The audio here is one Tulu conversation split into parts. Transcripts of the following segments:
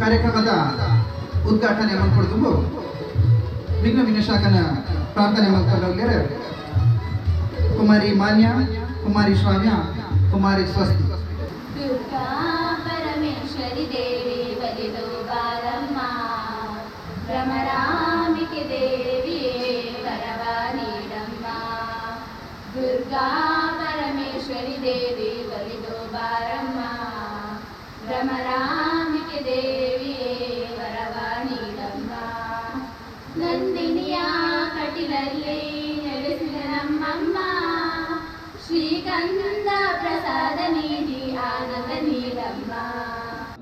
ಕಾರ್ಯಕ್ರಮದ ಉದ್ಘಾಟನೆ ಮಲ್ಪೊಡ್ದು ವಿಘ್ನ ವಿನಾಶಕನ ಪ್ರಾರ್ಥನೆ ಮಲ್ಪೊಂದು ಕುಮಾರಿ ಮಾನ್ಯ, ಕುಮಾರಿ ಶ್ರಾವ್ಯ, ಕುಮಾರಿ ಸ್ವಸ್ತಿ. ದುರ್ಗಾ ಪರಮೇಶ್ವರಿ ದೇವಿ ಬಲಿದು ಬಾರಮ್ಮ, ಭ್ರಮರಾಂಬಿಕೆ ದೇವಿಯೇ ವರವ ನೀಡಮ್ಮ. ದುರ್ಗಾ ಪರಮೇಶ್ವರಿ ದೇವಿ ಬಲಿದು ಬಾರಮ್ಮ, ಭ್ರಮರಾಂಬಿಕೆ ದೇವಿಯೇ ವರವ ನೀಡಮ್ಮ. ನಂದಿನಿಯ ಕಟಿಲಲ್ಲಿ ನೆಲೆಸಿದ ನಮ್ಮಮ್ಮ, ಶ್ರೀಗಂಧ ಪ್ರಸಾದ ನೀಡಿ ಆನಂದ ನೀಡಮ್ಮ.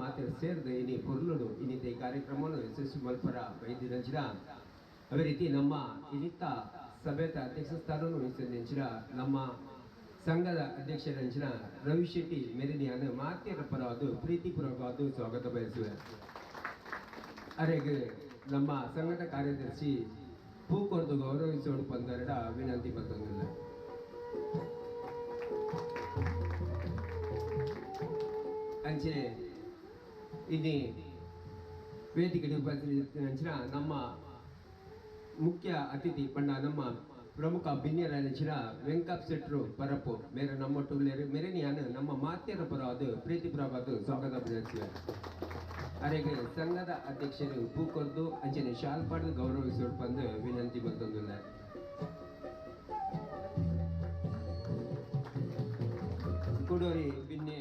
ಮಾತೆ ಸೇರಿದ ಇನಿ ಪೊರ್ಲುಡು ಇನ್ನಿತ ಈ ಕಾರ್ಯಕ್ರಮವನ್ನು ಯಶಸ್ವಿ ಮಲ್ಪರ ವೈದ್ಯರಂಚಿನ ಅದೇ ರೀತಿ ನಮ್ಮ ಇನ್ನಿತ್ತ ಸಭೆತ ಅಧ್ಯಕ್ಷ ಸ್ಥಾನವನ್ನು ವಹಿಸಿದ ನಮ್ಮ ಸಂಘದ ಅಧ್ಯಕ್ಷರಂಚಿನ ರವಿ ಶೆಟ್ಟಿ ಮೆರಿನಿಯಾನ ಮಾತೆರ ಪರವಾದ ಪ್ರೀತಿಪೂರ್ವಕವಾದ ಸ್ವಾಗತ ಬಯಸುವೆ. ಅರೆಗೆ ನಮ್ಮ ಸಂಘದ ಕಾರ್ಯದರ್ಶಿ ಪೂಕೊರ್ದು ಗೌರವಿಸೋಡು ಪಂದರಡ ವಿನಂತಿ ಮತ್ತೊಂದಿಲ್ಲ. ಅಂಚನೆ ಇಲ್ಲಿ ವೇದಿಕೆ ಉಪಸ್ಥಿತರಂಚಿನ ನಮ್ಮ ಮುಖ್ಯ ಅತಿಥಿ ಪಂಡ ನಮ್ಮ ಪ್ರಮುಖ ಬಿನ್ಯರಂಚಿನ ವೆಂಕಪ್ ಶೆಟ್ರು ಪರಪ್ಪು ಮೇರೆ ನಮ್ಮೊಟ್ಟುಲೇರು ಮೆರೆನಿಯಾನು ನಮ್ಮ ಮಾತೆರ ಪರವಾದ ಪ್ರೀತಿಪೂರ್ವಕವಾದ ಸ್ವಾಗತ ಬಯಸುವೆ. ಅರೆಗೆ ಸಂಘದ ಅಧ್ಯಕ್ಷರು ಪೂಕೊರ್ದು ಅಂಚನೆ ಶಾಲ್ಪಾಡ್ದು ಗೌರವಿಸೋಡು ಬಂದು ವಿನಂತಿ ಮತ್ತೊಂದಿಲ್ಲ. ಕುಡೋರಿ ಬಿನ್ನೆ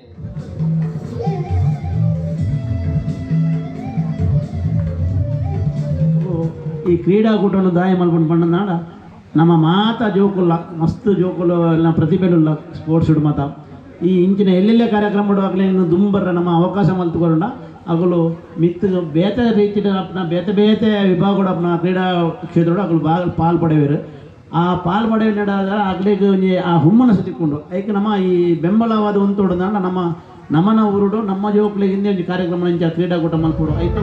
ಈ ಕ್ರೀಡಾಕೂಟವನ್ನು ದಾಯ ಮಲ್ಪುಂಡು ಪಂಡನಾಡ ನಮ್ಮ ಮಾತ ಜೋಕುಲ್ಲ ಮಸ್ತ್ ಜೋಕುಲು ಎಲ್ಲ ಪ್ರತಿಭೆಲುಲ್ಲ ಸ್ಪೋರ್ಟ್ಸ್ ಮಾತ ಈ ಇಂಚಿನ ಎಲ್ಲೆಲ್ಲೇ ಕಾರ್ಯಕ್ರಮ ಮಾಡುವಾಗಲೇ ಇನ್ನು ದುಂಬರ್ರ ನಮ್ಮ ಅವಕಾಶ ಮಲ್ತುಕೊಂಡ ಅಗಲು ಮಿತ್ ಬೇತೆ ರೀತಿಯ ಅಪ್ನ ಬೇತೆ ಬೇತೆ ವಿಭಾಗಗಳು ಅಪ್ನ ಕ್ರೀಡಾ ಕ್ಷೇತ್ರಡು ಅಗಲು ಬಾಗ ಪಾಲ್ ಪಡೆಯರು. ಆ ಪಾಲ್ ಪಡೆಯುವ ಅಗ್ಲಿಗೆ ಒಂಜಿ ಆ ಹುಮ್ಮನಸು ತಿಕ್ಕೊಂಡು ಐಕ್ ನಮ್ಮ ಈ ಬೆಂಬಲವಾದ ಉಂತೋಡು ನಮ್ಮ ನಮನ ಊರುಡು ನಮ್ಮ ಜೋಕುಲಿಗೆ ಹಿಂದೆ ಒಂಜಿ ಕಾರ್ಯಕ್ರಮ ಇಂಚ ಕ್ರೀಡಾಕೂಟ ಮಲ್ಪೊಡು ಐತ.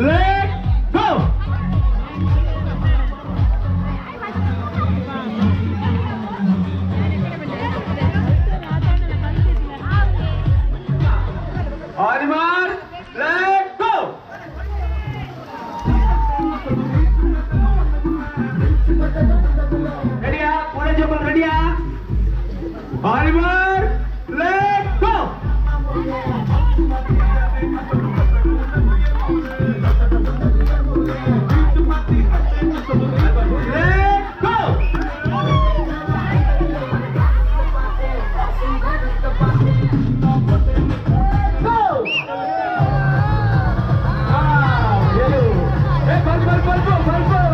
Let go! Oliver, let go! ரெடியா? புலஞ்சப்பல் ரெடியா? Oliver, let go! Let go! Go! Ah, yellow. Hey, bal, bal, bal, bal, bal, bal.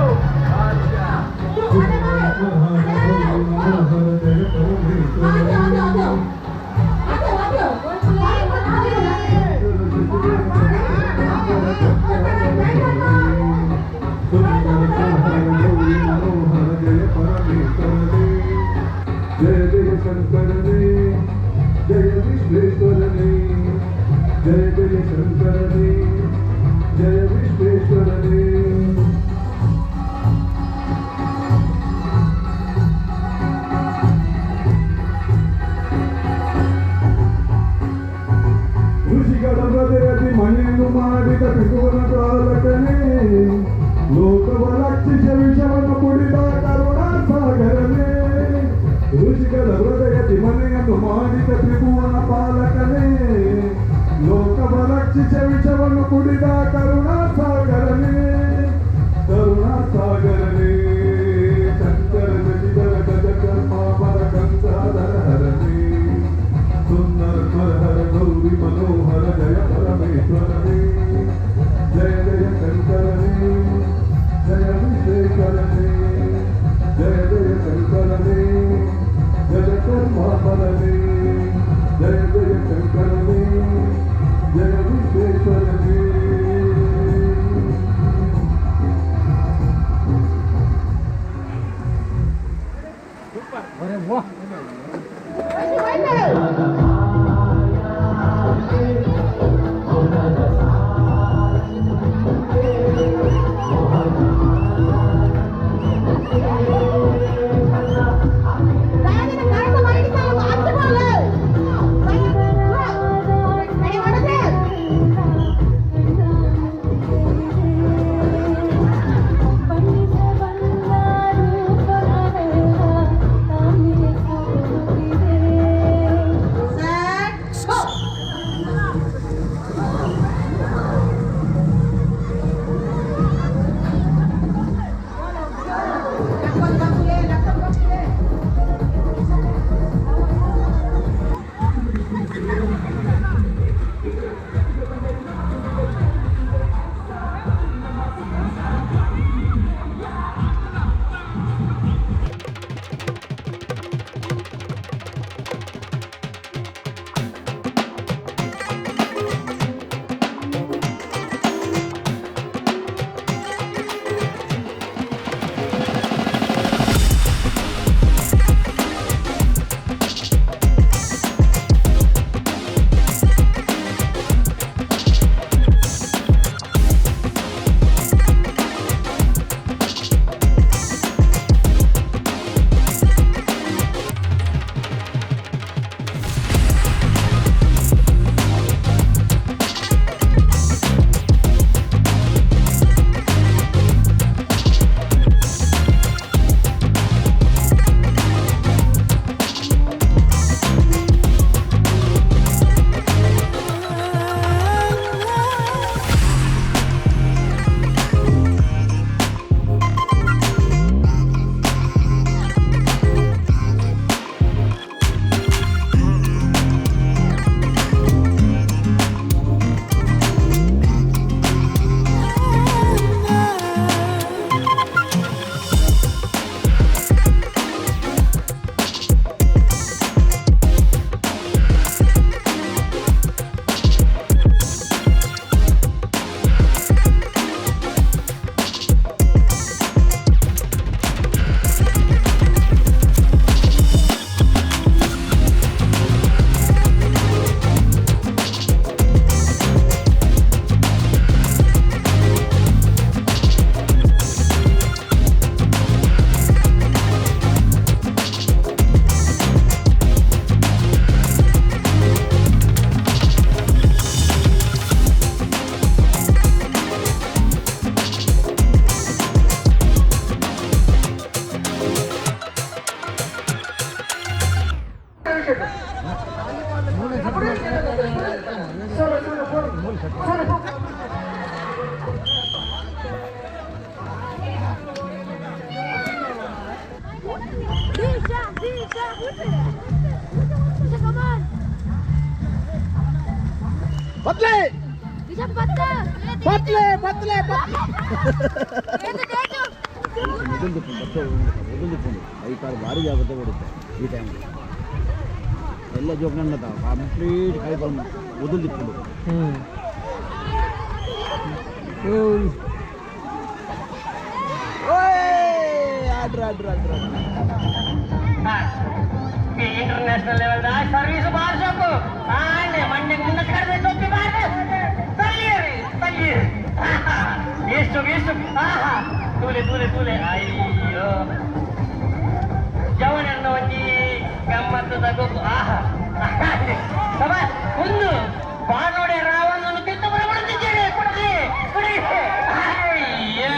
ಜಯ ಶಂಕರನೇ ಜಯ ವಿಶ್ವೇಶ್ವರನೇ. ಋಷಿಗಳ ಹೃದಯದಿ ಮನೆಯನ್ನು ಮಾಡಿದ ತ್ರಿಭುವನ ಪಾಲಕನೇ, ಲೋಕವ ರಕ್ಷಿಸ ವಿಷವನ್ನು ಕುಡಿದ ಕರುಣಾ ಸಾಗರನೇ. ಋಷಿಗಳ ಹೃದಯದಿ ಮನೆಯನ್ನು ಮಾಡಿದ ತ್ರಿಭುವನ ಪಾಲಕನೇ, ಲೋಕವ ರಕ್ಷಿಸ ವಿಷವನ್ನು ಕುಡಿದ ಕರುಣಾ ಸಾಗರನೇ, ಕರುಣಾ ಸಾಗರನೇ. ಶಂಕರ ಶಶಿಧರ ಗಜಕರ್ಮಾಪರ ಕಂಸಾಧರ ಹರನೇ, ಸುಂದರ ಹರ ಗೌರಿ ಮನೋಹರ ಜಯ ಪರಮೇಶ್ವರನೇ, ಜಯ ಜಯ ಶಂಕರನೇ, ಜಯ ವಿಶ್ವೇಶ್ವರನೇ, ಜಯ ಜಯ ಶಂಕರನೇ, ಜಯ ಕರ್ಮಾಪರನೇ, ಜಯ ಜಯ ಶಂಕರನೇ, ಜಯ ವಿಶ್ವೇಶ್ವರನೇ. ಭಾರಿ ಜಾಗ್ರತೆ ಹೊಡುತ್ತೆ ಈ ಟೈಮಲ್ಲಿ ಎಲ್ಲ ಜೋಕ್ನ ಕಂಪ್ಲೀಟ್ ಕೈ ಮೊದಲು ತಿಕ್ಕೊಂಡು. ಇಂಟರ್ನ್ಯಾಷನಲ್ ಲೆವೆಲ್ ಸರ್ವಿಸ್ ಬಾರ್ಸೋಕು ಮಂಡ್ಯ ಮುಂದೆ ಕರೆದು ಬಾರ್ದು. ಇಷ್ಟು ಆಹಾ ತೂಲೆ ತೂಲೆ ತೂಲೆ ಅಯ್ಯೋ ಜವನನ್ನ ಒಂಜಿ ಗಮ್ಮತ್ತದ ಗೊಬ್ಬು ಆಹಾ ಸಬಾ ಒಂದು ಬಾನೋಡೆ ರಾವಣನ್ನು ಕಿತ್ತು ಬರಬಿಡುತ್ತಿದ್ದೇನೆ ಕೊಡ್ರಿ ಕೊಡಿ ಅಯ್ಯೋ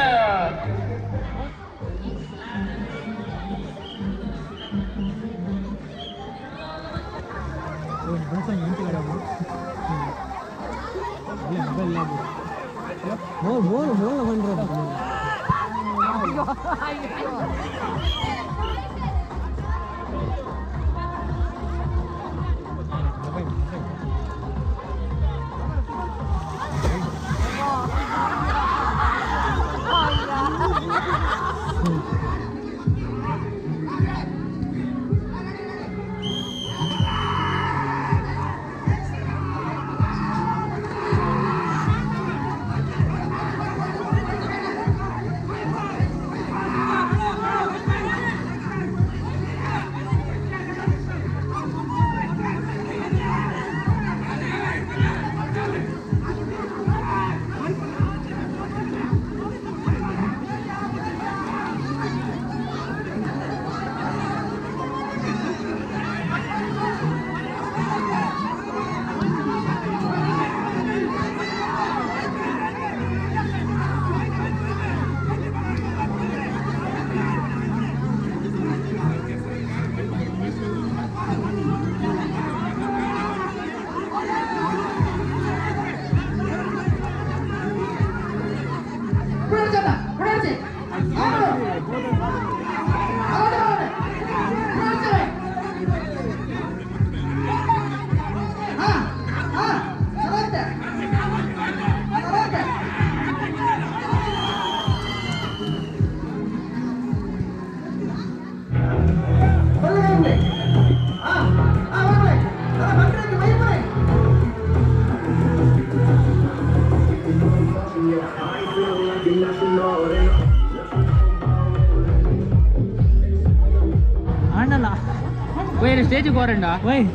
ಸ್ಟೇಜ್ ಗೋರಂಡ ಓಯ್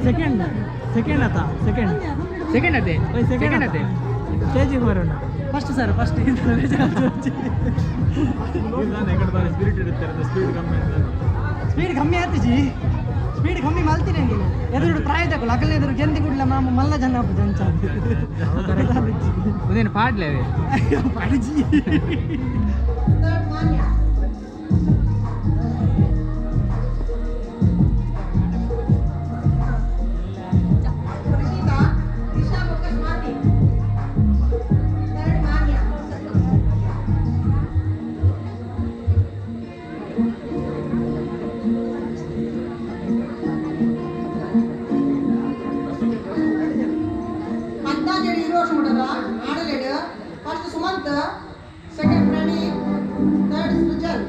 ಸೆಕೆಂಡ್ ಸೆಕೆಂಡ್ ಆತ ಸೆಕೆಂಡ್ ಸೆಕೆಂಡ್ ಅದೇ ಓಯ್ ಸೆಕೆಂಡ್ ಅದೇ ಸ್ಟೇಜಿಗೆ ಬರೋಣ ಫಸ್ಟ್ ಸರ್ ಫಸ್ಟ್ ಸ್ಪೀಡ್ ಕಮ್ಮಿ ಆತಿಜಿ ಸ್ಪೀಡ್ ಕಮ್ಮಿ ಮಲ್ತೀನಿ ನಂಗೆ ಎದುರು ಪ್ರಾಯದಕ್ಕಲ್ಲ ಅಗಲ ಎದುರು ಗೆಂದಿ ಗುಡ್ಲ ಮಾಮ ಮಲ್ಲ ಜನ ಜಂಚ ಒಂದೇನು ಪಾಡ್ಲೇವೆ ಪಾಡಿಜಿ ಥರ್ಡ್ ಮಾನ್ಯ ರಿಷಿತಾ ರಿಷಾ ಬೊಕ್ಕ ಸ್ವಾತಿ ಥರ್ಡ್ ಮಾನ್ಯ ಪದ್ನಾಲ್ಕು ಇರು ವರ್ಷ ಮುಟ್ಟದ ಆಡಲೇಡು first Sumanth second Praneeth third Srujan.